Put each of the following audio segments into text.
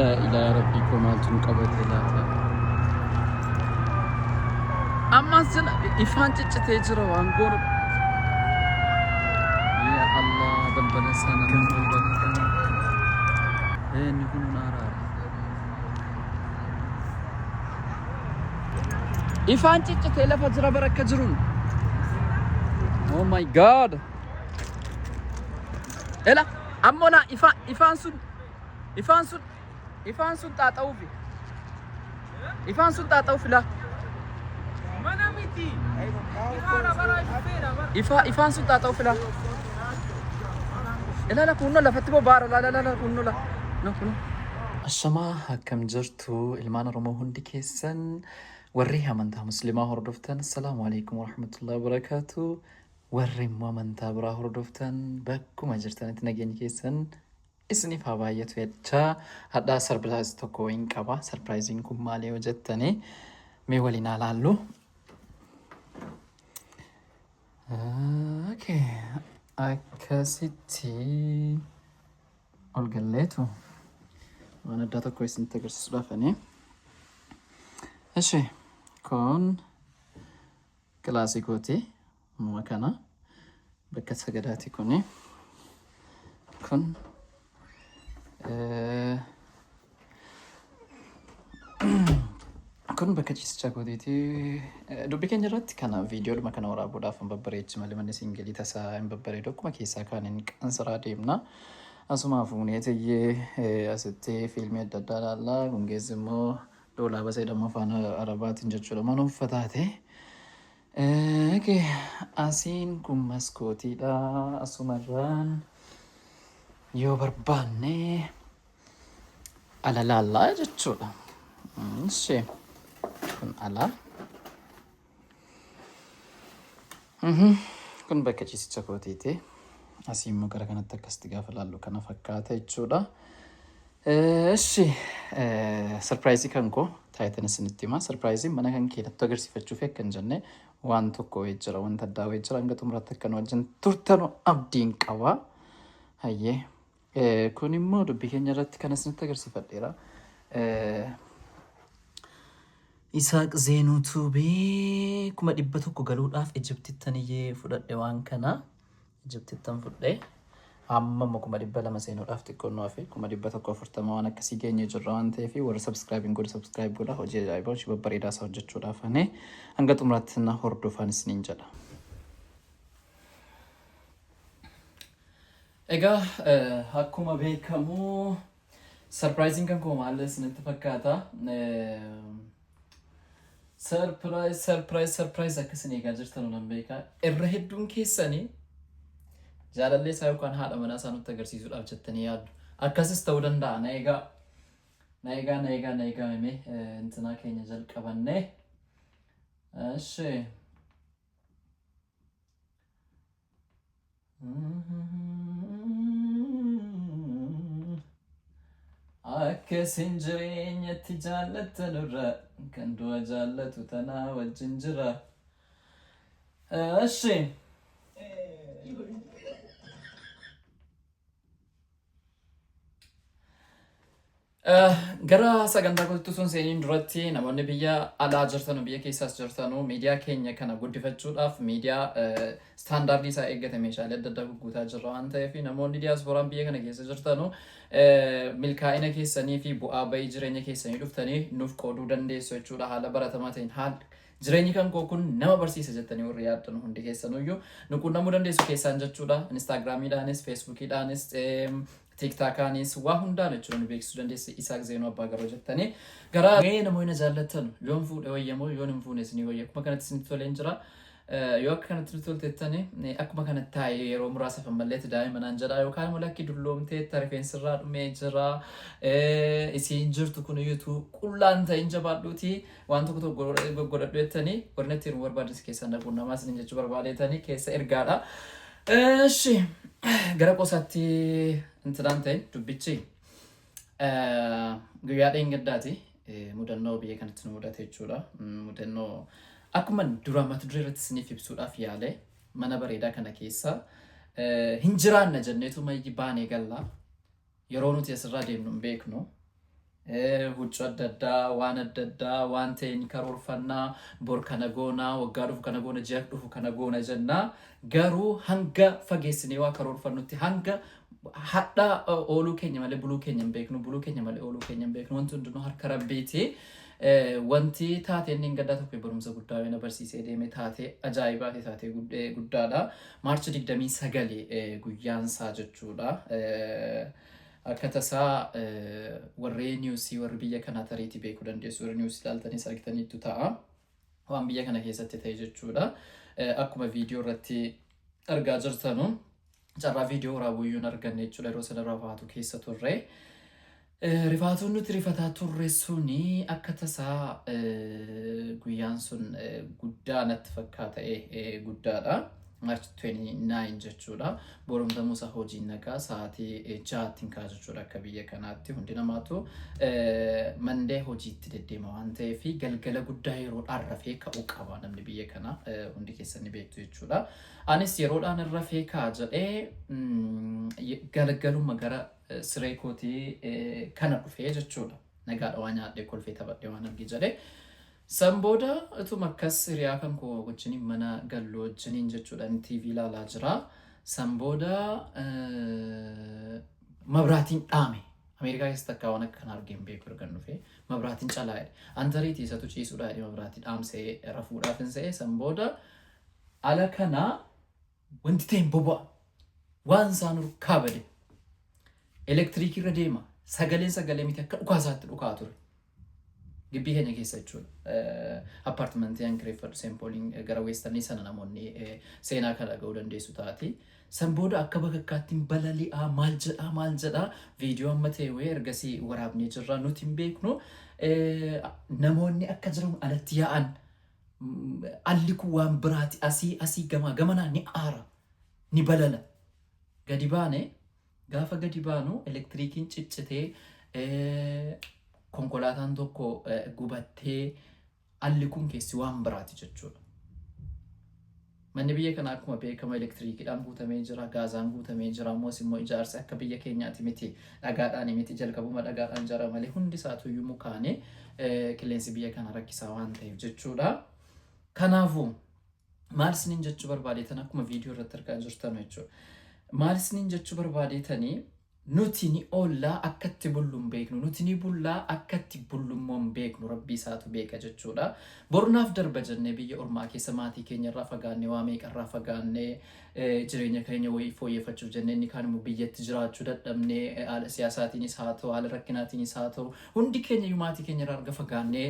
Laa ilaa rabbii koo maaltu nu qabate laata? Ammas jala ifaan ciccitee jira waan goonu. Yaa Allah, balbala sana balbala kana. Inni kun haaraadha. Ifaan ciccitee lafa jira bara akka jiruun. Oh my God. Ela ammoo laa ifaan sun ifaan sun ifaan sun xaaxa'uufi. Ifaan sun xaaxa'uufi laa. Mana miti. Ifaadha bara shufeedha bara. Ifaan sun xaaxa'uufi laa. Ilaala, kunnoo lafatti bobaara, laala laala, kunnoo la. No, kunnoo. Ashamaa, akkam jirtu ilmaan Oromoo hundi keessan? Warri amantaa Muslimaa hordoftan, assalaamu alaikum warahmatullahi wabarakaatu. Warri immoo amantaa biraa hordoftan, bakkuma jirtanitti nageenyi keessan isiniif haa baay'atu jechaa, hadhaa surprise tokko wayiin qaba. Surpriseiin kun maali yoo jettanii, mee waliin haa laallu. Okay. Akkasitti ol galleetu waan addaa tokko isinitti agarsiisuudhaaf ani. Ishi kun kilaasii kooti. Amma kana bakka sagadaati kuni. Kun kun bakka ciisichaa kootiiti. Dubbii keenya irratti kana viidiyoodhuma kana waraabuudhaaf hin babbareechi malee manni siingelii tasaa hin babbareedu. Akkuma keessaa kaaniin qansiraa deemna. Asumaa fuunee tiyyee asitti fiilmii adda addaa ilaalla. Kun keessi immoo doolaa basee jedhamu afaan Arabaatiin jechuudha. Mana uffataati. Okay. Asiin kun maskootiidha. Asumarraan yoo barbaanne ala laallaa jechuudha. Ishee kun ala. Kun bakka ciisicha kootiiti. Asii immoo gara kanatti akkasitti gaafa laallu kana fakkaata jechuudha. Eshi, surprise kan koo taayitan isinitti hima. Surprise mana kan kee natti agarsiifachuuf akka hin jenne waan tokko wayii jira, wanta addaa wayii jira. Hanga xumuraatti akka nu wajjin turtanu abdiin qaba. Hayyee. Kun immoo dubbii keenya irratti kan isinitti agarsiifadheera. Isaaq Zeenuu Tuubii 100,000 galuudhaaf Ijiptittan iyyee fudhadhe waan kana. Ijiptittan fudhe. Amma immoo 200,000 seenuudhaaf xiqqoon nu hafe, 140,000 waan akkasii geenye jirra waan ta'eef, warra subscribe hin godhe subscribe godha. Hojii ajaa'ibaa, hojii babbareedaa isaa hojjechuudhaaf ani hanga xumuraatti na hordofaan isiniin jedha. Egaa akkuma beekamu surpriseiin kan koo maal isinitti fakkaata? Surprise, surprise, surprise akka isin eegaa jirtan nan beeka. Irra hedduun keessanii jaalallee isaa yookaan haadha manaa isaa nutti agarsiisuudhaaf jettanii yaaddu. Akkasis ta'uu danda'a. Na eegaa. Na eegaa, na eegaa, na eegaa, himee intinaa keenya jalqabannee. Eshi. Akka isin jireenyatti jaallattanurra kan du'a jaallatu tanaa wajjin jira. Eshi. Gara sagantaa kootti osoo hin seeniin duratti, namoonni biyya alaa jirtanu, biyya keessaas jirtanu, miidiyaa keenya kana guddifachuudhaaf miidiyaa standardii isaa eeggate meeshaalee adda addaa gugguutaa jirra waan ta'eef, namoonni diyaaspooraan biyya kana keessa jirtanu milkaa'ina keessanii fi bu'aa bahii jireenya keessanii dhuftanii nuuf qooduu dandeessu jechuudha. Haala baratamaa ta'een haala jireenyi kan koo kun nama barsiisa jettanii warri yaaddan hundi keessanuyyuu nu quunnamuu dandeessu keessaan jechuudha. Instagramiidhaanis, Facebookiidhaanis, TikTokaanis, waa hundaan jechuudha nu beeksisuu dandeessu. Isaaq Zeenuu Abbaa Garoo jettanii. Gara mee namoonni na jaallattan, yoon fuudhe wayya moo yoon hin fuune isinii wayya? Akkuma kanatti isinitti toleen jira. Yoo akka kanatti nutti toltettani, akkuma kanatti taa'ee yeroo muraasaaf ammallee itti daa'ima naan jedha, yookaan immoo lakki, dulloomteetta, rifeensirraa dhumee jira, isiin jirtu kun iyyuu qullaan ta'in, jabaadhuuti waan tokko tokko godhadhu jettanii warri natti hirmuu barbaadan keessaan dhaquun namaa isiniin jechuu barbaadeetanii keessa ergaadha. Eshi, gara qosaatti intinaan ta'e dubbichi guyyaa dheengaddaati mudannoo biyya kanatti nu mudate jechuudha. Mudannoo akkuma dura mata duree irratti isiniif ibsuudhaaf yaale, mana bareedaa kana keessa hin jiraanna jenneetu mayyi baanee galla. Yeroo nuti asirraa deemnu hin beeknu. Huccuu adda addaa, waan adda addaa, waan ta'e ni karoorfannaa, bor kana goonaa, waggaa dhufu kana goona, ji'a dhufu kana goona jennaa. Garuu hanga fageessinee waa karoorfannutti hanga hadha ooluu keenya malee buluu keenya hin beeknu, buluu keenya malee ooluu keenya hin beeknu. Wanti hundinuu harka Rabbiiti. Wanti taatee inni gaddaa tokko barumsa guddaa na barsiisee deeme, taatee ajaa'ibaati, taatee guddaadha. March 29 guyyaansaa jechuudha. Akka tasaa warri newsii, warri biyya kanaa tariitii beekuu dandeessu, warri newsii ilaaltanis argitaniittu ta'a. Waan biyya kana keessatti ta'e jechuudha. Akkuma viidiyoo irratti argaa jirtanu carraa viidiyoo waraabuyyuu hin arganne jechuudha, yeroo sana rifaatu keessa turre. Rifaatuun nuti rifataa turre suni akka tasaa guyyaan sun guddaa natti fakkaata, guddaadha. March 29 jechuudha. Borumtamuu isaa hojiin nagaa sa'aatii 6tti hin ka'a jechuudha akka biyya kanaatti. Hundi namaatu Monday hojiitti deddeema waan ta'eef galgala guddaa yeroodhaan rafee ka'uu qaba namni biyya kanaa, hundi keessan ni beektu jechuudha. Anis yeroodhaan rafee ka'a jedhee galgaluma gara siree kootii kana dhufee jechuudha. Nagaadha, waa nyaadhee, kolfee, taphadhee waan arge jedhee. San booda utuma akkas hiriyaa kan koo wajjiniin mana galluu wajjiniin jechuudha inni TV ilaalaa jira. San booda mabraatiin dhaame. Ameerikaa keessatti akka waan akka kana argee hin beeku erga dhufe. Mabraatiin calaa jedhe. Antariitii isatu ciisuudha jedhe, mabraatii dhaamsee rafuudhaaf hin se'e. San booda ala kanaa wanti ta'e hin boba'a. Waan isaan urkaa bade. Elektiriikii irra deema. Sagaleen sagalee miti, akka dhukaasaatti dhukaa ture. Gibbii keenya keessa jechuudha. Apartmentii an kireeffadhu Seempooliin gara westernii sana namoonni seenaa kana dhaga'uu dandeessu taati. San booda akka bakakkaatti balali'aa, maal jedhaa, maal jedhaa, viidiyoo amma ta'e wayii ergasii waraabnee jirra, nuti hin beeknu. Namoonni akka jiran alatti yaa'an, alli kun waan biraati, asii asii gamaa gamanaa ni aara, ni balala. Gadi baane, gaafa gadi baanu elektiriikiin ciccitee, konkolaataan tokko gubattee, alli kun keessi waan biraati jechuudha. Manni biyya kanaa akkuma beekamu elektiriikiidhaan guutamee jira, gaazaan guutamee jira, ammas immoo ijaarsi akka biyya keenyaati miti, dhagaadhaan miti, jalqabuma dhagaadhaan ijaarama malee hundi isaatuyyuu mukaanii, qilleensi biyya kana rakkisaa waan ta'eef jechuudha. Kanaafuu maal isiniin jechuu barbaadeetan, akkuma viidiyoo irratti argaa jirtan jechuudha. Maal isiniin jechuu barbaadeetanii, nuti ni oollaa akkatti bullu hin beeknu, nuti ni bullaa akkatti bullu immoo hin beeknu, Rabbii isaatu beeka jechuudha. Bornaaf darba jennee biyya ormaa keessa maatii keenya irraa fagaannee, waa meeqa irraa fagaannee, jireenya keenya wayii fooyyeffachuuf jennee, inni kaan immoo biyyatti jiraachuu dadhabnee, haala siyaasaatiinis haa ta'u, haala rakkinaatiinis haa ta'u, hundi keenya iyyuu maatii keenya irraa arga fagaannee,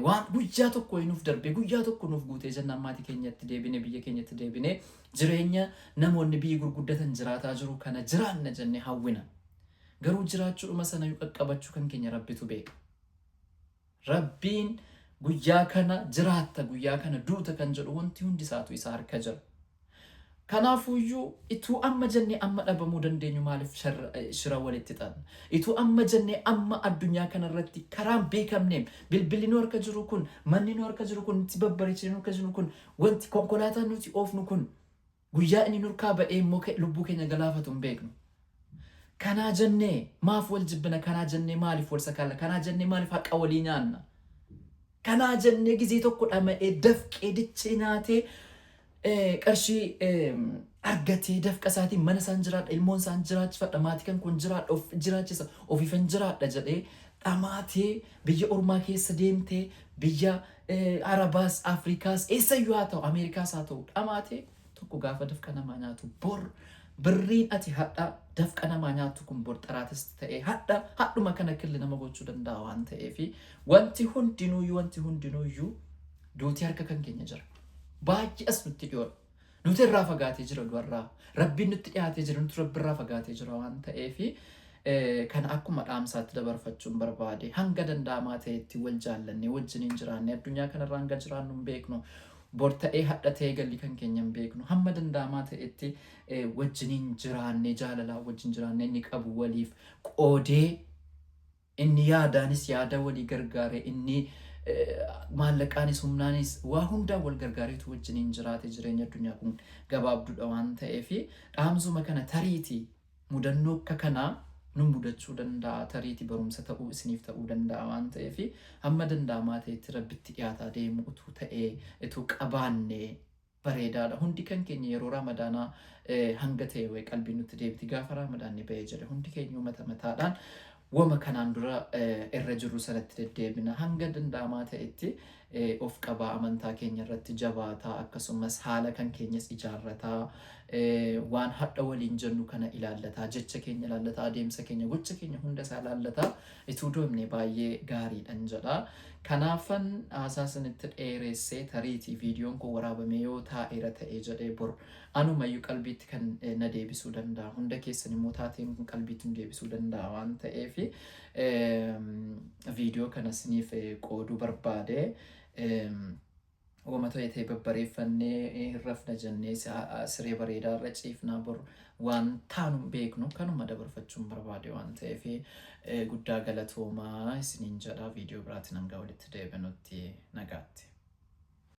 waan guyyaa tokko nuuf darbee, guyyaa tokko nuuf guutee jennaan maatii keenyatti deebine, biyya keenyatti deebine, jireenya namoonni biyyi gurguddatan jiraataa jiru kana jiraanna jennee hawwina. Garuu jiraachuudhuma sana qaqqabachuu kan keenya Rabbitu beeka. Rabbiin guyyaa kana jiraatta, guyyaa kana duuta kan jedhu wanti hundi isaatu isa harka jira. Kanaafuyyuu ituu amma jennee amma dhabamuu dandeenyu maaliif shira walitti xaxna? Ituu amma jennee amma addunyaa kanarratti karaan beekamneem bilbilli nu harka jiru kun, manni nu harka jiru kun, itti babbareechinee nu harka jiru kun, wanti konkolaataan nuti oofnu kun guyyaa inni nurkaa ba'ee immoo lubbuu keenya galaafatu hin beeknu. Kanaa jennee maaf wal jibbina? Kanaa jennee maaliif wal sakaalla? Kanaa jennee maaliif haqa walii nyaanna? Kanaa jennee gizee tokko dhama'ee, dafqee, dichee nyaatee, qarshii argatee, dafqa isaatiin mana isaan jiraadha, ilmoon isaan jiraachifadha, maatii kan kun jiraadha, of jiraachisa, ofiifan jiraadha jedhee dhamaatee biyya ormaa keessa deemtee, biyya Arabaas, Afrikaas, eessayyuu haa ta'u, Ameerikaas haa ta'u, dhamaatee tokko gaafa dafqa namaa nyaatu, bor birriin ati hadha dafqa namaa nyaattu kun bor xaraatis ta'ee hadha hadhuma kana killi nama gochuu danda'a waan ta'eefi wanti hundinuuyyuu duutii harka kan keenya jira. Baay'ee as nutti dhiyoodha. Nuti irraa fagaatee jira du'arraa. Rabbiin nutti dhiyaatee jira, nuti Rabbi irraa fagaatee jira waan ta'eefi kana akkuma dhaamsaatti dabarfachuun barbaade. Hanga danda'amaa ta'etti wal jaallannee wajjiniin jiraannee, addunyaa kanarraa hanga jiraannu hin beeknu. Bor ta'ee hadha ta'ee galli kan keenya hin beeknu. Hamma danda'amaa ta'etti wajjiniin jiraannee, jaalalaa wajjin jiraannee, inni qabu waliif qoodee, inni yaadaanis yaada walii gargaare, inni maallaqaanis humnaanis waa hundaan wal gargaareetu wajjiniin jiraate, jireenya addunyaa kun gabaabduudha waan ta'eef dhaamsuma kana tariitii mudannoo akka kanaa Nu mudachuu danda'a, tariitii barumsa ta'uu isiniif ta'uu danda'a waan ta'eef, hamma danda'amaa ta'etti Rabbitti dhiyaataa deemu utuu ta'ee, utuu qabaanne bareedaadha. Hundi kan keenya yeroo Ramadaanaa hanga ta'e wayi qalbii nutti deebiti. Gaafa Ramadaanni ba'ee jedhe hundi keenya mata mataadhaan wama kanaan dura irra jirru sanatti deddeebina. Hanga danda'amaa ta'etti of qabaa, amantaa keenya irratti jabaataa, akkasumas haala kan keenyas ijaarrataa, waan hadha waliin jennu kana ilaallataa, jecha keenya ilaallataa, adeemsa keenya, gocha keenya hunda isaa ilaallataa ituu deemne baay'ee gaariidhan jedha. Kanaafan haasaa isinitti dheeressee, tariitii viidiyoon kun waraabamee yoo taa'eera ta'ee jedhee bor anumayyuu qalbiitti kan na deebisuu danda'a. Hunda keessan immoo taateen kun qalbiitti nu deebisuu danda'a waan ta'eef viidiyoo kana isiniif qooduu barbaade. Wama ta'e ta'e babbareeffannee hin rafna jennee siree bareedaa irra ciifnaa, bor waan taanu hin beeknu. Kanuma dabarfachuun barbaade waan ta'eef guddaa galatoomaa isiniin jedha. Viidiyoo biraatiin hanga walitti deebinutti nagaatti.